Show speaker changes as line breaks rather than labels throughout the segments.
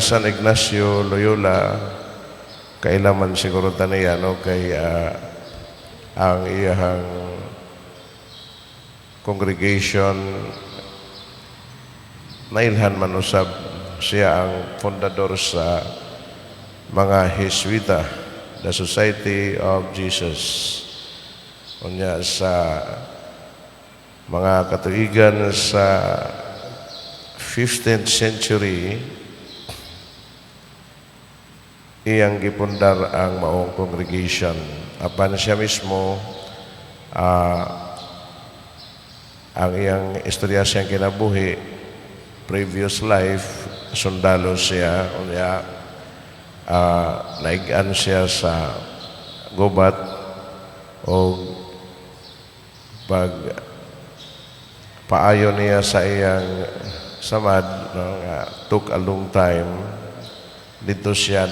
San Ignacio Loyola, kailaman siguro ta niya, no, kay ang iyahang congregation nailhan man usab. Siya ang fundador sa mga Jesuita, the Society of Jesus. Unya sa mga katuigan sa 15th century iyang gipundar ang maong congregation. Apan siya mismo, ang iyang istorya siyang kinabuhi, previous life, sundalo siya, unya naig-an siya sa gubat o pag paayo niya sa iyang samad, no, nga took a long time. Dito siya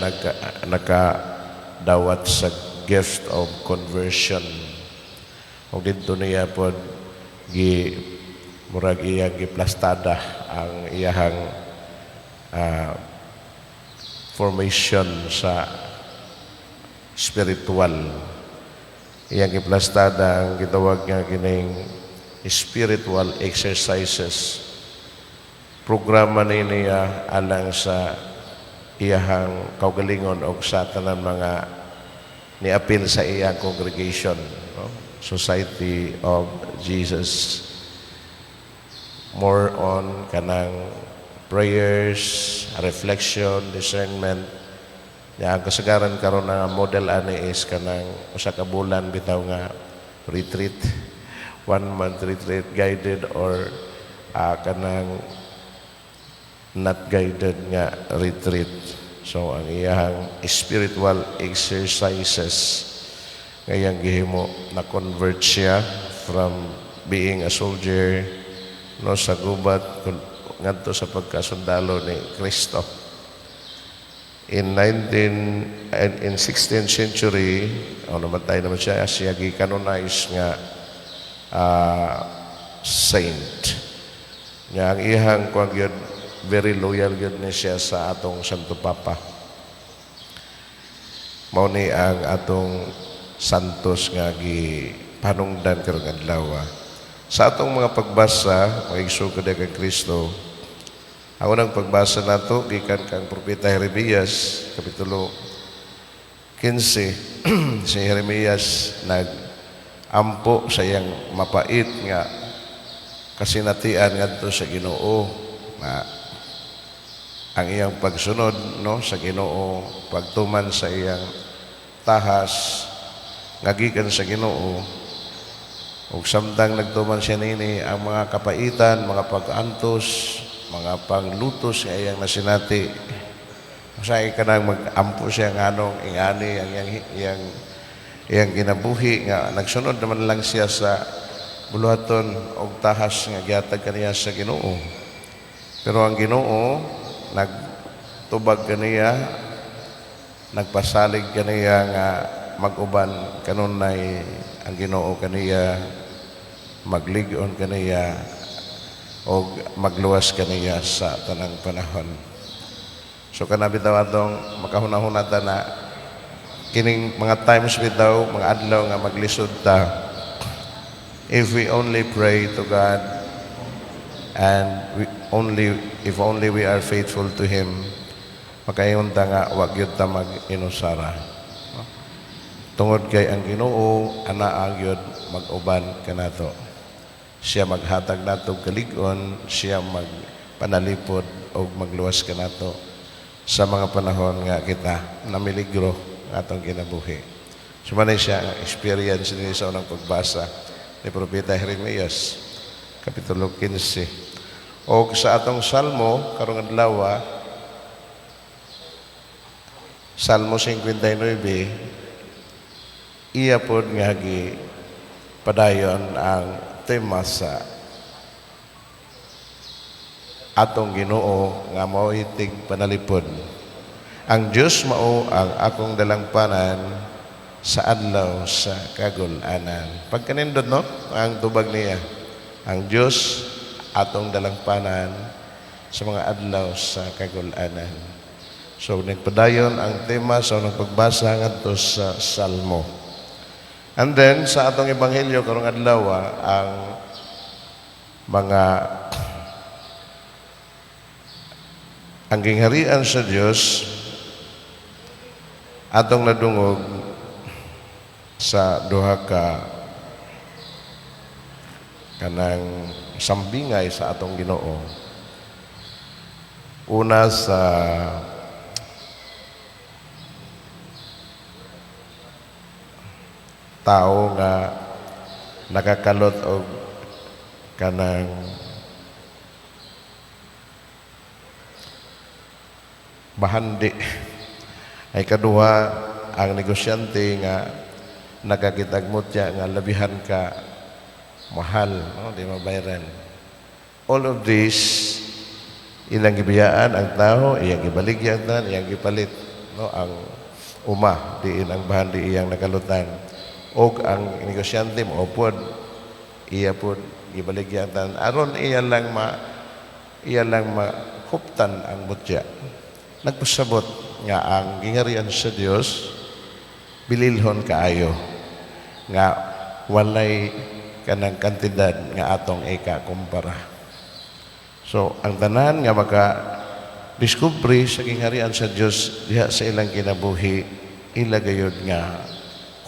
nakadawat sa gift of conversion. O dito niya pod gi murag iyang giplastada ang iyahang formation sa spiritual. Iyang giplastada ang gitawag nga kining spiritual exercises. Programa ni niya alang sa iyahang kaugalingon og sa tanan mga niapil sa iyang congregation, no? Society of Jesus. More on kanang prayers, reflection, discernment. Ya, ang kasagaran karon nga model ani is kanang usa ka bulan bitaw nga retreat, one month retreat, guided or kanang not guided nga retreat. So ang iyahang spiritual exercises ngayang gihimo, na convert siya from being a soldier, no, sa gubat ngadto sa pagkasundalo ni Kristo. In 19 and in 16th century, oh, namatay naman siya, siya gi-canonize nga saint. Nga ang iyang kuan gyud, very loyal gyud ni siya sa atong Santo Papa. Mao ni ang atong santos nga gipanungdan karong adlaw. Sa atong mga pagbasa, mga igsoon kang Kristo, ang unang pagbasa nato gikan kang Propeta Jeremias, kapitulo 15. Si Jeremias nag-ampo sa iyang mapait nga kasinatian ngadto sa Ginoo na ang iyang pagsunod, no, sa Ginoo, pagtuman sa iyang tahas nga gikan sa Ginoo, ug samtang nagtuman siya nini, ang mga kapaitan, mga pag-antos, mga panglutos nga iyang nasinati. Usahay kanang mag-ampo siya nganong ingani ang iyang kinabuhi nga nagsunod naman lang siya sa buluhaton og tahas nga gihatag kaniya sa Ginoo. Pero ang Ginoo nagtubag kaniya, nagpasalig kaniya nga mag-uban kanunay ang Ginoo kaniya, maglig-on kaniya og magluwas kaniya sa tanang panahon. So kana bitaw atong makahuna-huna ta na kining mga times bitaw, mga adlaw nga maglisod ta, if we only pray to God and we only if only we are faithful to Him, makaingon ta nga wa gyud ta mag-inusara, no? Tungod kay ang Ginoo anaa gyud mag-uban kanato. Siya maghatag nato og kalig-on, siya magpanalipod og magluwas kanato sa mga panahon nga kita namiligro ang atong kinabuhi. So man siya ang experience ni sa unang pagbasa ni Propeta Jeremias, Kapitulo 15. O sa atong salmo karong adlaw, Salmo 59, iya pod nga gi padayon ang tema sa atong Ginoo nga mao'y tigpanalipod. Ang Dios mao ang akong dalangpanan sa adlaw sa kagul-anan. Pagkanindot, no, ang tubag niya. Ang Dios atong dalangpanan sa mga adlaw sa kagul-anan. So nagpadayon ang tema sa unang pagbasa ngadto sa Salmo. And then sa atong ebanghelyo karong adlaw, ang mga ang gingharian sa Dios atong nadungog sa duha ka kanang sambingay sa atong Ginoo. Una, sa tao nga nakakalot og kanang bahandi, ay kaduha, ang negosyante nga nakakitag mutya nga labihan ka mahal, no, di mabayaran. All of this, ilang gibiyaan ang tao, iyang gibaligya ang tanan, iyang gipalit, no, ang uma diin ang bahandi iyang nakalutan, og ang negosyante mao pod, iya pod gibaligya ang tanan aron iya lang mahuptan ang mutya. Nagpasabot nga ang gingharian sa Dios bililhon kaayo nga walay kanang kantidad nga atong ika-kumpara. So ang tanan nga maka discovery sa gingharian sa Dios diha sa ilang kinabuhi, ila gayud nga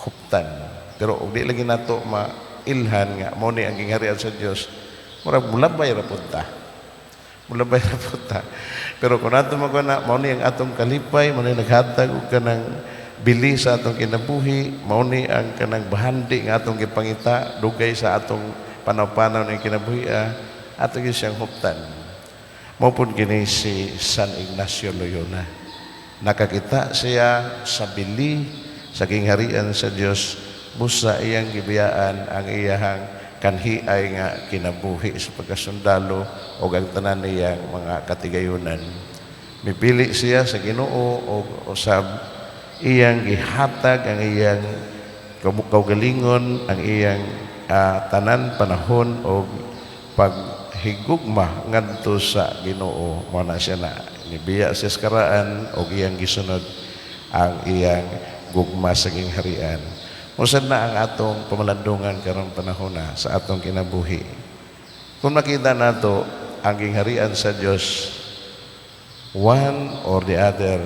huptan. Pero og di lagi nato mailhan nga mao ni ang gingharian sa Dios, murag mulabay ra pud ta. Mulabay ra pud ta. Pero kung nato magwana, mao ni ang atong kalipay, mao ni naghatag og kanang bili sa atong kinabuhi, mao ni ang kanang bahandi nga atong gipangita dugay sa atong panaw-panaw ng kinabuhi, ato gyud siyang huptan. Mao pud kini si San Ignacio Loyola. Nakakita siya sa bili sa gingharian sa Dios busa iyang gibiyaan ang iyahang kanhiay nga kinabuhi sa pagkasundalo o ang tanan niyang mga katigayunan. Mipili siya sa Ginoo og usab iyang gihatag ang iyang kaugalingon, ang iyang tanan panahon og paghigugma ngadto sa Ginoo. Mao na siya na nibiya siya sa karaan og iyang gisunod ang iyang gugma sa gingharian. Usad na ang atong pamalandungan karong panahon na sa atong kinabuhi. Kung makita nato ang gingharian sa Dios, one or the other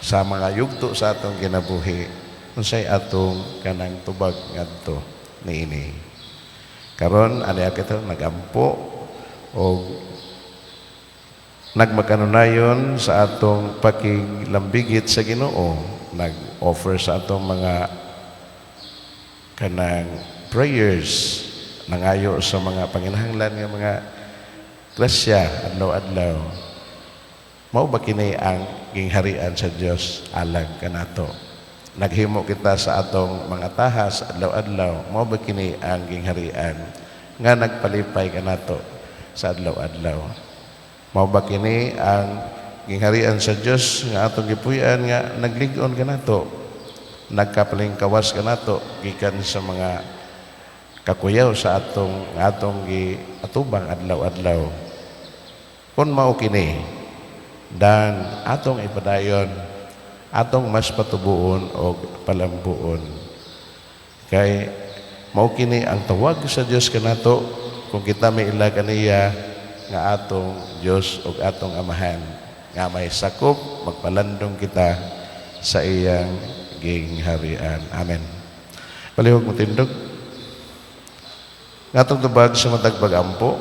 sa mga yugto sa atong kinabuhi, unsay atong kanang tubag ngadto niini? Karon ani kita nagampo og nagmakanunayon sa atong pakiglambigit sa Ginoo, nag-offer sa atong mga kanang prayers, nangayo sa mga panginahanglan nga mga grasya adlaw-adlaw. Mao ba kini ang gingharian sa Dios alang kanato? Naghimo kita sa atong mga tahas adlaw-adlaw. Mao ba kini ang gingharian nga nagpalipay kanato sa adlaw-adlaw? Mao ba kini ang gingharian sa Dios nga atong gipuy-an nga naglig-on kanato, nagkapalingkawas kanato gikan sa mga kakuyaw sa atong atong giatubang adlaw-adlaw? Kung mao kini, dan atong ipadayon, atong mas patubuon og palambuon, kay mao kini ang tawag sa Dios kanato kung kita miila kaniya nga atong Dios ug atong Amahan nga may sakop magpalandong kita sa iyang gingharian. Amen. Palihog mo tindog. Nga atong tubag sa matag pag-ampo.